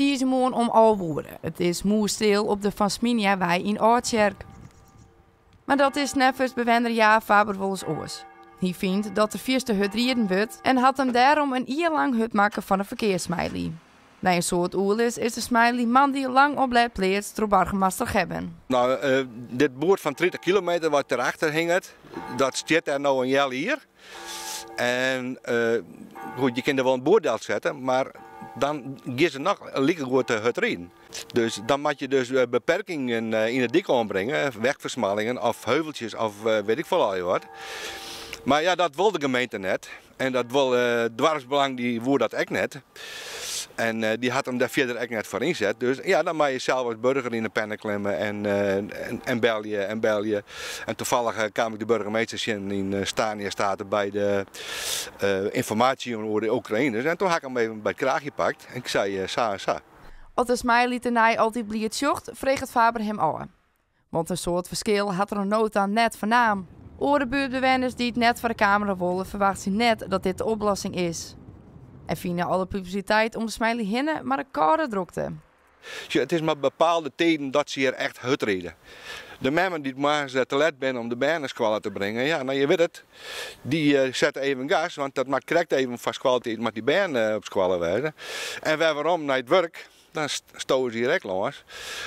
Tiisdeitemoarn om 11 oere. It is mûsstil op de Van Sminiawei yn Aldtsjerk. Mar dat is neffens bewenner Jaap Faber wolris oars. Hy fynt dat der fierste hurd riden wurdt en hat him dêrom in jier lang hurd makke foar in ferkearssmiley. Nei in soad oerlis is de smiley moandei lang om let pleatst troch boargemaster Gebben. No, dit boerd fan 30 kilometer wat derachter hinget, dat stiet dêr no in healjier. En goed, je kinne der wol in boerd delsette, mar dan gean se noch likegoed te hurd riden. Dus dan moat je dus beperkingen yn 'e dyk oanbringe, wegversmallingen of heuveltjes of weet ik folle allegear wat. Mar ja, dat wol de gemeente net. En dat wol doarpsbelang, dy woe dat ek net. En dy hat him dêr fierder ek net foar ynset. Dus ja, dan moat je sels as burger yn 'e penne klimme en, en belje en belje. En tafallich kaam ik de burgemeester tsjin yn Stania State by de ynformaasjejûn oer de Oekraïners. En toen ha ik him even by it kraachje pakt en ik sei sa en sa. Oft de smiley tenei altyd bliid sjocht, freget Faber him ôf. Want in soad ferskil hat er oant no ta net fernaam. Oare buertbewenners dy't net foar de kamera wolle, ferwachtsje net dat dit de oplossing is. En fine alle publisiteit om de smiley hinne mar in kâlde drokte. Sjoch, it is mar bepaalde tiden dat se hjir echt hurd ride. De memmen dy't moarns te let binne om de bern nei skoalle te bringen, ja, no je witte it, dy sette even gas, want dat moat krekt even foar skoaltiid moat dy bern op skoalle wêze. En wer werom nei it wurk, dan stowe se hjir ek lâns.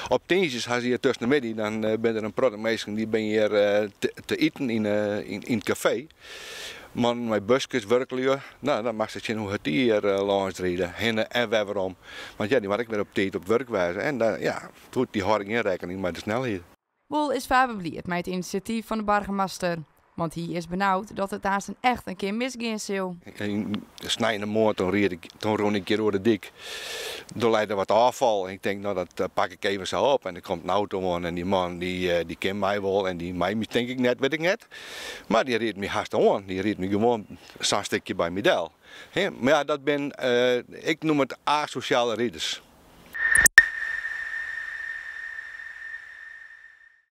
Op tiisdeis ha se hjir tusken de middei, dan binne der in protte minsken dy binne hjir te iten yn it kafee. Mannen mei buskes, wurklju, no dan moatst sjen hoe hurd dy hjir lâns ride, hinne en wer werom. Want ja, dy moat ek wer op tiid op wurk wêze en dan, ja, goed, dy hâlde gjin rekkening mei de snelheid. Wol is Faber bliid mei it inisjatyf fan de boargemaster, want hy is benaud dat it aansten echt in kear misgean sil. Sneintemoarn toen ried ik, toen rûn ik hjir oer de dyk. Doe lei der wat ôffal en ik tink, no dat pak ik even sa op. En der komt in auto oan en dy man dy, dy ken my wol en dy mei my tink ik net, wit ik net. Mar dy ried my hast oan, dy ried my gewoan sa'n stikje by my del. Mar ja, dat bin, ik noem it asosjale riders.